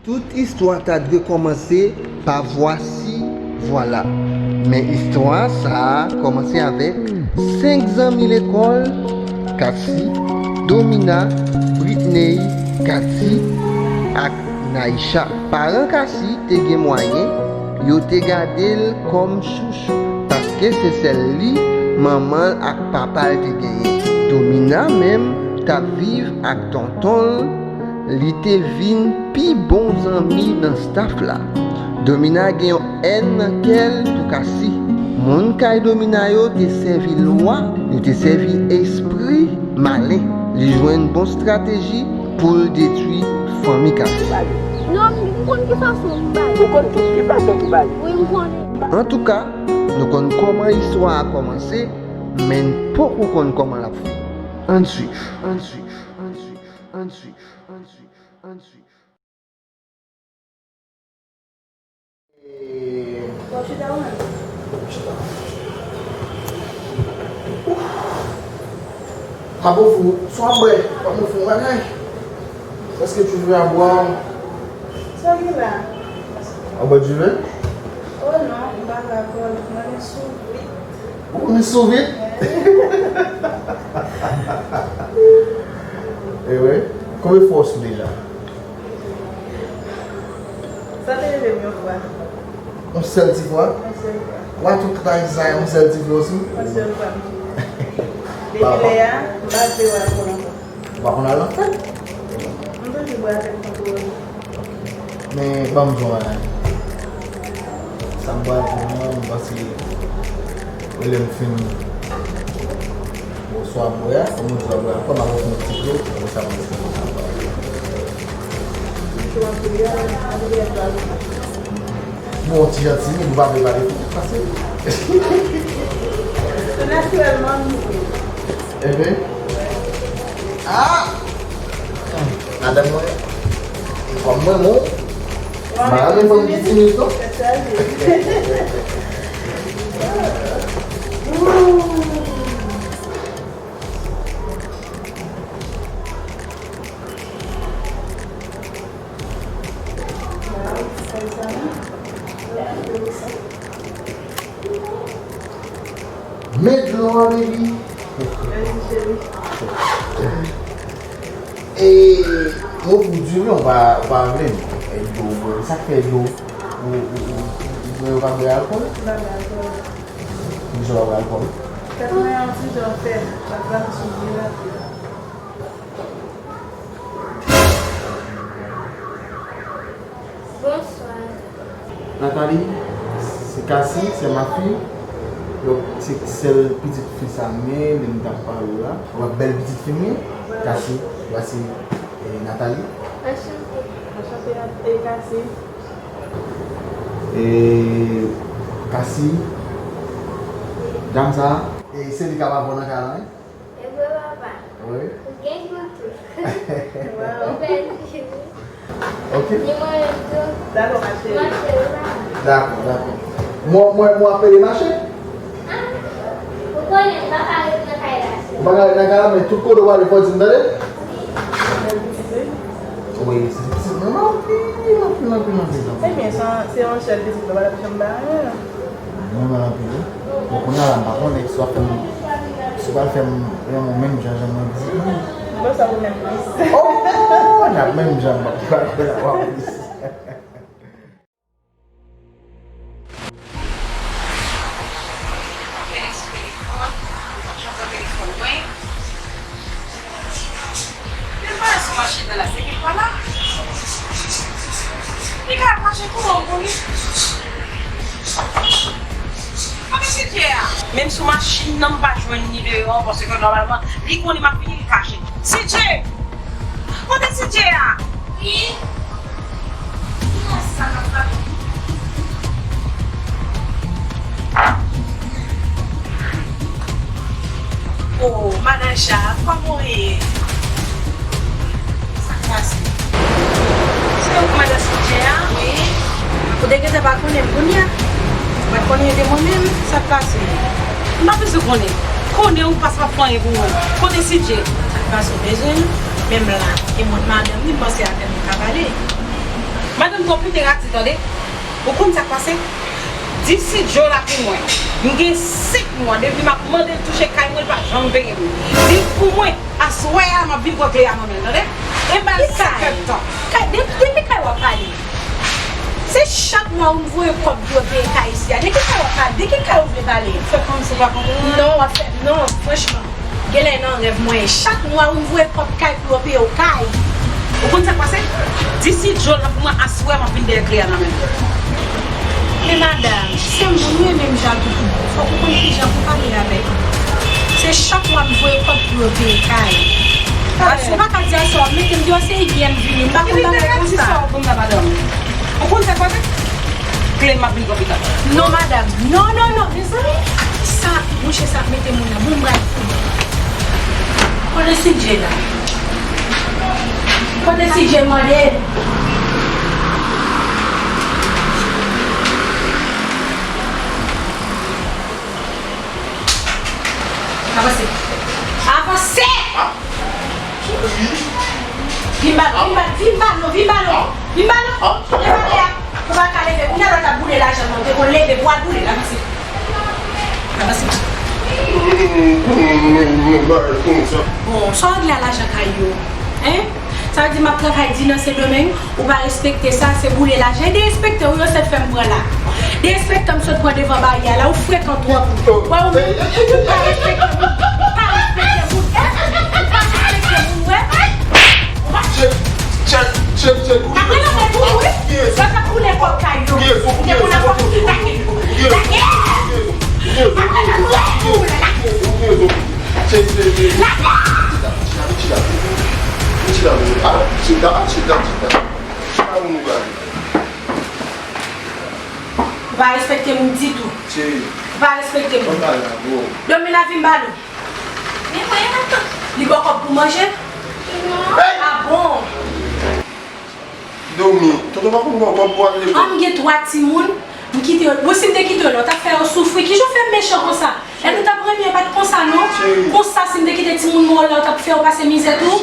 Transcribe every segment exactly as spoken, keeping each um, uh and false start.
Tout istwa ta dwe kòmanse pa vwasi vwala. Men istwa sa a kòmanse avèk senk zanmi lekòl, Cassie, Domina, Britney, Cathy ak Naïcha. Paran Cassie te gen mwayen, yo te gade l kòm chouchou, paske se sèl li manman l ak papa l te genyen. Domina menm t ap viv ak tonton l, li te vin pi bon zanmi nan staf la. Domina gen yon èn nan kè l pou Cassie. Moun kay Domina yo te sèvi lwa, yo te sèvi espri malen. Li jwenn bon estrateji pou l detwi fanmi Cassie. Non, m konn ki fason pou m ba li. Ou konn tout ki fason pou ba li. Wi, m konnen. Antouka, nou konn kòman istwa a kòmanse, men n poko konn kòman l ap fini. Ann swiv, ann swiv, ann swiv, ann swiv, ann swiv, ann swiv. E, m ap ofri w, si w ap bwè, m ap ofri w yon bagay. Est-ce que tu veux boire? Sa ki la? W ap bwè diven? Oh non, m pa bwè alkòl, mwen gen souf. Ou konnen souf vit? E wi. Konbyen fwa w sou deja? Sa te rive m yon fwa. Yon sèl ti fwa? Yon sèl fwa. Wa tout kay sa, yon sèl ti fwa osi? Yon sèl fwa. Depi lè a, m pa vle wè ankò. Ou pa konn al nan fèt? M toujou bwè avèk kontwòl. Men, ban m di w yon bagay. Sa m pral di w lan, m panse, lè m fin, bon, swa bwè a, kòm ou di w ap bwè ankò, m ap ofri w yon ti dlo, apre sa, m ap ofri w yon ti dlo. Bon, ti jan timid, ou pa vle pale fò, pase. Se natirèlman m ye. Enben. Ah! Madanm mwen, kòm mwen, mwen, m pa renmen fanm ki timid, non. Men dlo a, baby. Mèsi, cheri. E, mwen pou di vre, ou pa, ou pa vle, non. E dlo, bro. Sa k fè dlo, ou, ou, ou, ou, ou bwè, ou pa bwè alkòl? M pa bwè alkòl. Poukisa ou pa bwè alkòl? Tèt mwen an ti jan fèb, sa fè m souri rapid. Bonswa. Nathalie, c'est Cassie, c'est ma fille. Donk, se sèl pitit fi sa m gen, li m t ap pale w la. Ou wè bèl pitit fi m ye? Cassie, voici, eh, Nathalie. Anchante. Anchante, Nat-, eh, Cassie. Eh, Cassie, dam sa, eh, se li k ap avè w nan kay la, wi? E vre, papa? Wi. Ou gen gou tou. Ou bèl tou. Ok. Ni mwen menm tou. Dakò, ma chérie. Mache, wi, papa. Dakò, dakò. Mwen, mwen, mwen ap pede mache? Ah. Ou konnen, m pa ka ret nan kay la, cheri. Ou pa ka ret nan kay la, men tout kote w ale, fò w di m, tande? Wi. Wi, se pitit mwen anpil, anpil, anpil, anpil, anpil. Ebyen, se, se yon sèl pitit, ou pa t ap janm ba anyen. Mwen renmen anpil, wi. Bon, kounye a la, m pa konnen si w ap fè m, si w pral fè m renmen w menm jan, jan mwen pitit mwen. Bon, sa pou menm plis. Oh! N ap menm jan, m pa konnen la, w ap plis. Li pale sou machin nan la, se ki pala? Li ka ap mache kouman pou li? Kote Sidye a? Menm sou machin nan, m pa jwenn li deyò, paske nòmalman, li konnen m ap vini, li kache. Sidye! Kote Sidye a? Wi. Ki sa k ap frape? Oh, madan Jacques, kòman w ye? Sa k pase? Se ou k madan Sidye a? Wi. Ou te gentan pa konnen m kounye a? Ou pa t konnen se mwen menm? Sa k pase? M pa bezwen konnen. Konnen ou pa sa p ap fè anyen pou mwen. Kote Sidye? Sa k pase, ou bezwen l? Menm la, e mwen madanm li, m panse avè l ou ka pale. Madanm twò pete radi, tande. Ou konn sa k pase? Disi Joe la pou mwen. M gen senk mwa depi m ap mande l touche kay mwen, l pa janm peye m. Li pou mwen, aswè a, m ap vin pran kle a nan men l, tande. E ba l senk èdtan. Kay, depi, depi kay w ap pale? Se chak mwa ou voye kòb pou yo peye kay isi a. De ki kay w ap pale? De ki kay ou vle pale? Fè kòmsi w pa konprann. Non, w ap fè, non, franchman. Genlè nan rèv mwen. Chak mwa ou voye kòb kay pou yo peye w kay. Ou konn sa k pase? Disi Joe la pou mwen, aswè m ap vin dèyè kle a nan men l. Men madanm, se moun wi, menm jan ak ou. Fòk ou konn kijan pou pale avèk li. Se chak mwa m voye kòb pou yo peye kay. Aswè pa ka di aswè w ap mete m deyò, se yè m vini. M pa konn bagay konsa. Ou konn sa k pase? Kle m ap vin pran pita. Non, madanm. Non, non, non. Mezanmi, sa, monchè, sa ap mete moun nan. Bon, m pral fou. Kote C J la? Kote C J mande? Avanse. Avanse! Vin ba nou, vin ba, vin ba nou, vin ba nou, vin ba nou. Leve ale a. Ou pa ka leve. Kounye a lòt ap boule lajan nan. Ou te konn leve pou al boule l, avanse. Avanse. Bon, sa w regle a lajan kay yo? Hein? Sa vle di m ap travay di nan Sendomeng, ou pa respekte sa, se boule lajan. E derespekte w yo sèt fè m pran la. Derespektan m sot pran devan baryè a la, ou frekan twòp. Wè ou menm, ou pa respekte moun, ou pa respekte moun, hein? Ou pa respekte moun, wè. Ou pa... Chèf, chèf, chèf, chèf. Apre nan men tou, wi. Sa k ap boule kòb kay yo. Ou te konn ap fè lage. Lage. Apre nan men tou, lage. Chita, chita, chita, chita, chita, chita. Ou pa respekte moun ditou. Ou pa respekte moun. Domina, vin ba nou. Li ba w kòb pou manje? Ah bon? Domi, tonton pa konn ba w kòb pou al lekòl. An, m gen twa timoun, m kite yo. Bon, si m te kite yo la, w t ap fè yo soufri. Kijan w fè mechan konsa? Lè nou t ap renmen, pa t konsa non. Konsa, si m te kite timoun mwen la, w t ap fè yo pase mizè tou.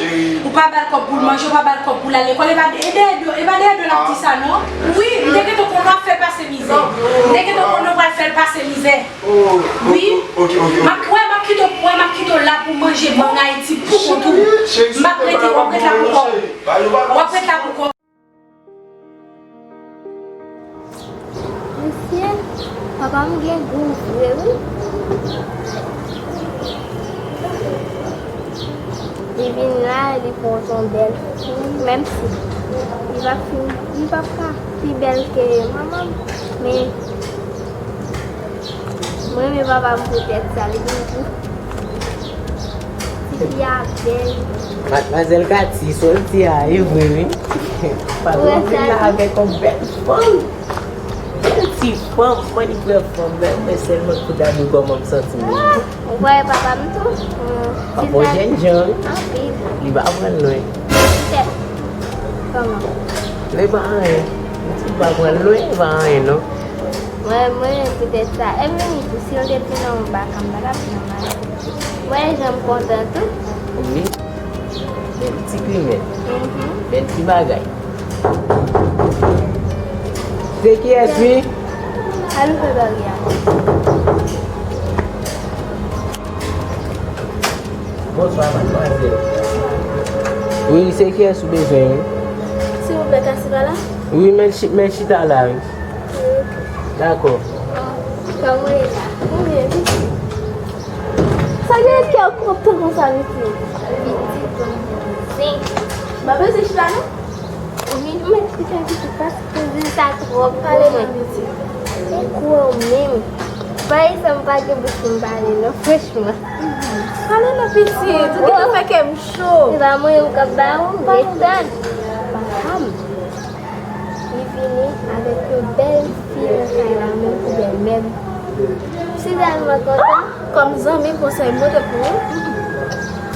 Ou pa ba l kòb pou l manje, ou pa ba l kòb pou l al lekòl. E pa, e dèyè do, e pa dèyè do l ap di sa non. Wi, m te gentan konnen w ap fè l pase mizè. M te gentan konnen w pral fè l pase mizè. Wi. M ap, wè, m ap kite w, wè, m ap kite w la pou manje mang Ayiti pou kont ou. M ap rete, w ap ret la pou kò w. W ap ret la pou kò w. Mesye, papa m gen gou vre wi. Li vin la, li pran yon bèl fi, menm si li p ap fin, li p ap ka pi bèl ke manman m, men mwen renmen papa m poutèt sa, li vin pou Ti fi a bèl. Madmwazèl Katy, sa w di a, e vre wi. Patwon vin la avèk yon bèl fanm. Bèl ti fanm, mwen li vrè fanm, men mwen sèlman kou dadou kòman m santi m. Ou wè papa m tou? Papa w jènjan wi. Anpil. Li pa pran lwen. Poutèt. Kòman? Li pa anyen. Li pa pran lwen, li pa anyen non. Mwen, mwen, poutèt sa. E m vini tou, si l te vin nan yon baka, m pa t ap nan mari. Mwen, jan m kontan tou. Wi. Bèl ti grimè. Mhm. Bèl ti bagay. Se kiyès, wi? Al ouvè baryè a. Bonswa, madmwazèl. Wi, se kiyès ou bezwen, wi? Silvouplè, Katy pa la? Wi, men chi-, men chita la, wi. Wi, ok. Dakò. Kòman w ye la? Mwen byen, pitit. Sa gen kè w kontan konsa, pitit? Pitit, bon, zen. M pa bezwen chita, non? Wi, mwen chita, pitit, paske zen sa twòp pou mwen. Pale non, pitit. Se kou w menm. Pa egzanp, m pa gen bouch pou m pale, non, franchman. Pale non, pitit. Ou gentan fè kè m cho. Se pa mwen menm k ap ba ou, desann. Papa m. Li vini avèk yon bèl fi nan kay la, menm koulè mèb. M si tèlman kontan. Kòm zanmi, konsèy mwen te pou ou.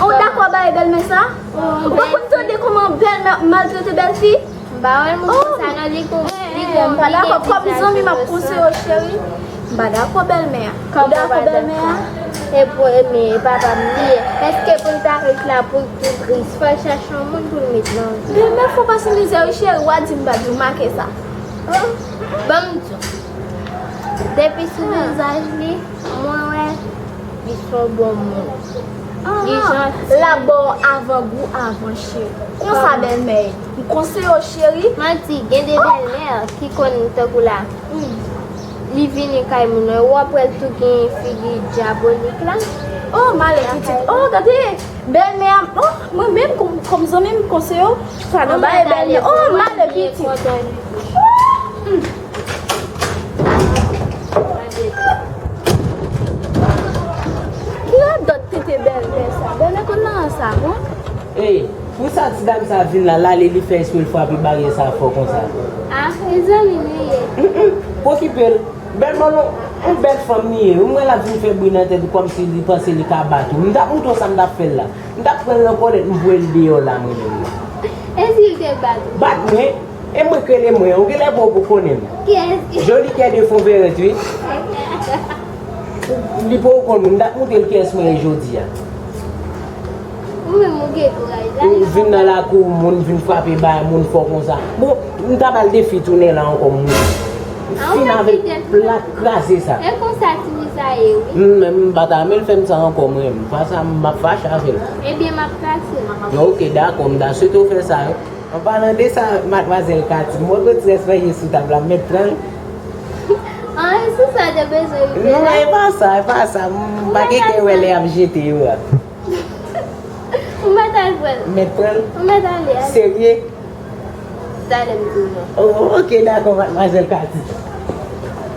Ou dakò bay bèlmè sa? Ou pa konn tande kòman bèlmè ap maltrete bèl fi? M pa wè l moun konsa non, li gon, li gon, li gen ti sans. Kòm zanmi, m ap konseye w, cheri. M pa dakò bèlmè a. Ou dakò bèlmè a? E pou, e men, e papa m li ye. Èske pou l ta ret la pou l tou tris, fò l chache yon moun pou l met nan vi? Bèlmè fò pase mizè wi cheri, w a di m pa di w make sa. Ban m di w. Depi sou vizaj li, mwen wè li se yon bon moun. Li janti. L ap ba w avan gou, avan cheri. Konsa bèlmè ye. M konseye w cheri. Manti, gen de bèlmè ki konn tankou la. Li vini kay moun nan, w ap wè l tou gen figi dyabolik la. Oh, malè pitit. Oh, gade. Bèlmè a, oh, mwen menm kòm, kòm zanmi m konseye w, sa nan bay bèlmè. Oh, malè pitit. Oh, hmm. Ki radòt tete bèlmè sa? Bèlmè konn nan sa, bon? Ey, pou sa ti dam sa vin la, l ale, li fè espre l frape baryè sa fò konsa. Ah, e zanmi nou ye. Mm, mm, pa okipe l. Bèlmè w, yon bèl fanm li ye. Ou wè l ap vin fè bri nan tèt ou kòmsi li panse li ka bat ou. M t ap montre w sa m t ap fè l la. M t ap pran l nan kòlèt, m voye l deyò la, mwen menm la. E si l te bat ou? Bat mwen? E mwen k rele mwen, ou genlè poko konnen m. Kiyès ki Joli kè de fon vèrèt, wi. Li poko konn mwen, m t ap montre l kiyès mwen ye jodi a. Ou menm ou gen kouraj la. Ou vin nan lakou moun, vin frape bay moun fò konsa. Bon, m ta ba l defi tounen la ankò, m fin avè l plat kraze sa. E konsa ti fi sa ye, wi. M menm m pa ta renmen l fè m sa ankò, mwen menm. Fwa sa, m ap fache avè l. Ebyen, m ap pase. Ok, dakò, m ta swete w fè sa, wi. An palan de sa, madmwazèl Katy, m wè gwo ti rès manje sou tab la, m mèt pran l. An, e sou sa w te bezwen rive la? Non, e pa sa, e pa sa. M pa gen kè wè lè y ap jete yo a. Ou mèt al pran l. M mèt pran l? Ou mèt ale, ale. Serye? Talè m di w non. Oh, ok, dakò, madmwazèl Katy.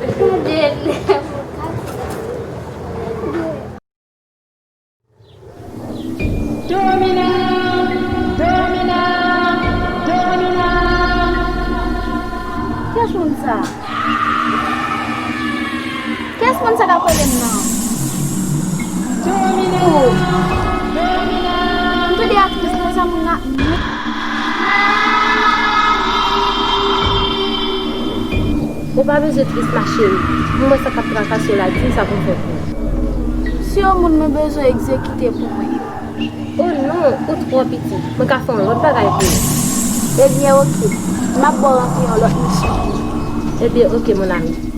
Gade lè pou Katy. Domina! Domina! Domina! Kiyès moun sa? Kiyès moun sa k ap rele m nan? Domina! Oh. Domina! M tande aktris nan sa moun nan. Ou pa bezwen tris, ma chérie. M wè sa k ap trakase w la, di m sa pou m fè pou ou. Se yon moun mwen bezwen egzekite pou mwen. Oh non, ou twò piti. Mwen ka fè yon lòt bagay pou ou. Ebyen, oke. M ap ba w ranpli yon lòt misyon pou ou. Ebyen, oke, mon ami.